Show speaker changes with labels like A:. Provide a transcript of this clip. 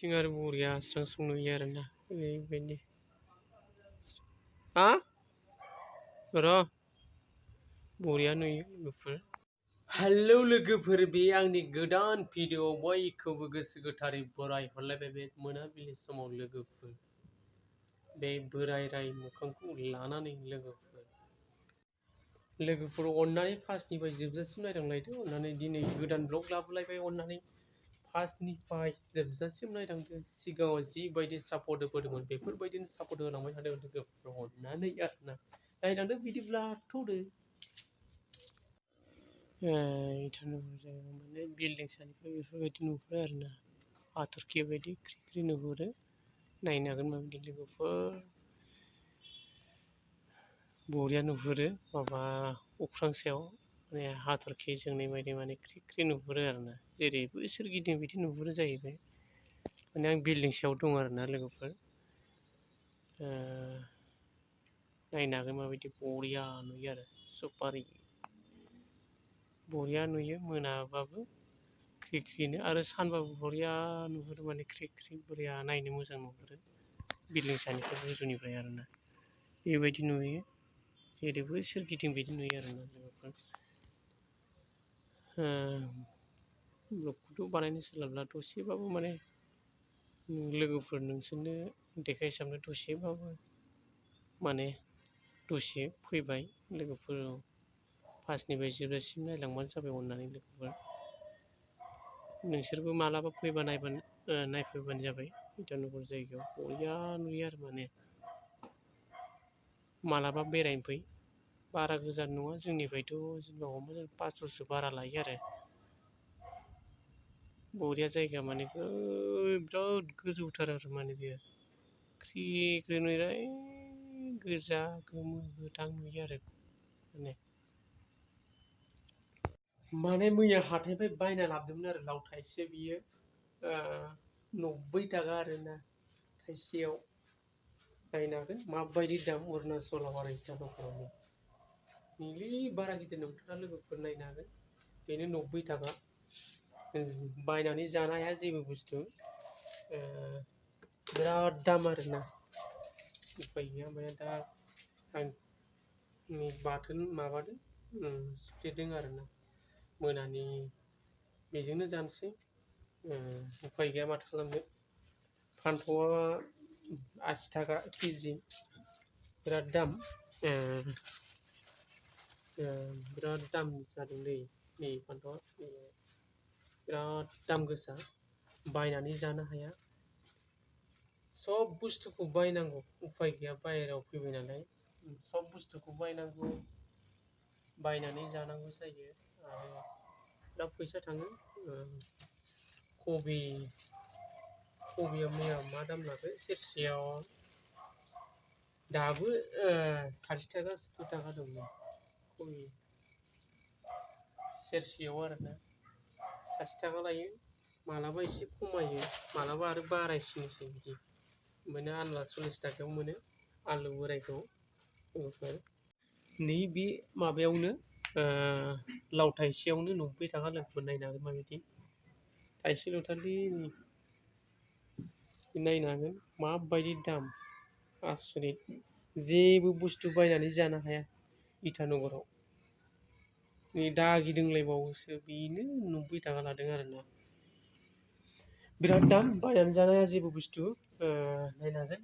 A: बिथिं आरो बरिया स्रां स्रां नुयो आरोना ओरैबायदि हा र' बरिया नुयो लोगोफोर। हेलौ लोगोफोर, बे आंनि गोदान भिडिअ बयखौबो गोसो गोथारै बराय हरलायबाय बे मोनाबिलि समाव लोगोफोर। बे बोराय मोखांखौ लानानै लोगोफोर अननानै फार्स्टनिफ्राय जोबजासिम नायलांलायदो। अननानै दिनै गोदान ब्लग लाबोलायबाय, अननानै फार्स्टनिफ्राय जोबजासिम नायलांदो। सिगाङाव जिबायदि सापर्ट होबोदोंमोन बेफोरबायदिनो सापर्ट होलांबाय थादों लोगोफोर, अननानै आरोना नायलांदो। बिदिब्ला थौदो। माने बिल्डिं सानिफ्राय बेफोरबायदि नुहुरो आरोना, हाथरखि बायदि ख्रि ख्रि नुहुरो। नायनो हागोन माबायदि लोगोफोर, बरिया नुहुरो। माबा अख्रां सायाव माने हाथरखि जोंनाय बायदि माने ख्रि ख्रि नुहुरो आरोना, जेरैबो सोरगिदिं बिदि नुहुरो जाहैबाय। माने आं बिल्डिं सायाव दं आरोना लोगोफोर, नायनो हागोन माबायदि बरिया नुयो आरो सुपारि बरिया नुयो। मोनाबाबो ख्रि ख्रिनो आरो सानबाबो बरिया नुहुरो, माने ख्रि ख्रि बरिया नायनो मोजां नुहुरो बिल्डिं सानिफ्राय गोजौनिफ्राय आरोना। बेबायदि नुयो, जेरैबो सोरगिदिं बिदि नुयो आरोना लोगोफोर। ब्लगखौथ' बानायनो सोलाबला, दसेबाबो माने लोगोफोर नोंसोरनो देखायसाबनो दसेबाबो माने दसे फैबाय लोगोफोर। फार्स्टनिफ्राय जोबजासिम नायलांबानो जाबाय अननानै लोगोफोर। नोंसोरबो मालाबा फैबा नायफैबानो जाबाय। इटानगर जायगायाव बरिया नुयो आरो माने मालाबा बेरायनो फै। बारा गोजान नङा जोंनिफ्रायथ', जेनेबा हमना 500सो बारा लायो आरो। बरिया जायगा माने बिराद गोजौथार आरो माने बेयो ख्रि ख्रि नुयो। गोजा गोमो गोथां नुयो आरो माने मैया हाथायनिफ्राय बायना लाबोदोंमोन आरो लाव थाइसे, बियो 90 थाखा आरोना थाइसेयाव। नायनो हागोन माबायदि दाम अरुणाचलाव आरो इटानगरावनो। नैलै बारा गिदिर नंथारा लोगोफोर, नायनो हागोन बेनो 90 थाखा। बायनानै जानो हाया जेबो बुस्थु, बिराद दाम आरोना। उफाय गैया। ओमफ्राय दा आं बाथोन माबादों, सिफ्लेदों आरोना मोनानि, बेजोंनो जानोसै। उफाय गैया, माथो खालामनो। फान्थावआ 80 थाखा केजि, बिराद दाम। बिराद दाम जादोंलै नै फान्थावआ, बिराद दाम गोसा, बायनानै जानो हाया। सब बुस्थुखौ बायनांगौ, उफाय गैया। बाहेरायाव फैबाय नालाय सब बुस्थुखौ बायनांगौ, बायनानै जानांगौ जायो। आरो बिराद फैसा थाङो। कबिया मैया मा दाम लाखो सेरसेयाव, दाबो 60 थाखा 70 थाखा दंमोन कबि सेरसेयाव आरोना। 60 थाखा लायो, मालाबा एसे खमायो, मालाबा आरो बारायसिनोसै बिदि। ओमफ्राय आलुआ 40 थाखायाव मोनो, आलु बोरायखौ लोगोफोर। नैबे माबायावनो लाव थाइसेयावनो 90 थाखा लोगोफोर। नायनो हागोन माबायदि थाइसेल'थारलै, नायनो हागोन माबायदि दाम, आसरित। जेबो बुस्थु बायनानै जानो हाया इटानगराव। नै दा गिदिंलायबावोसो, बेनो 90 थाखा लादों आरोना। बिराद दाम, बायनानै जानो हाया जेबो बुस्थु। नायनो हागोन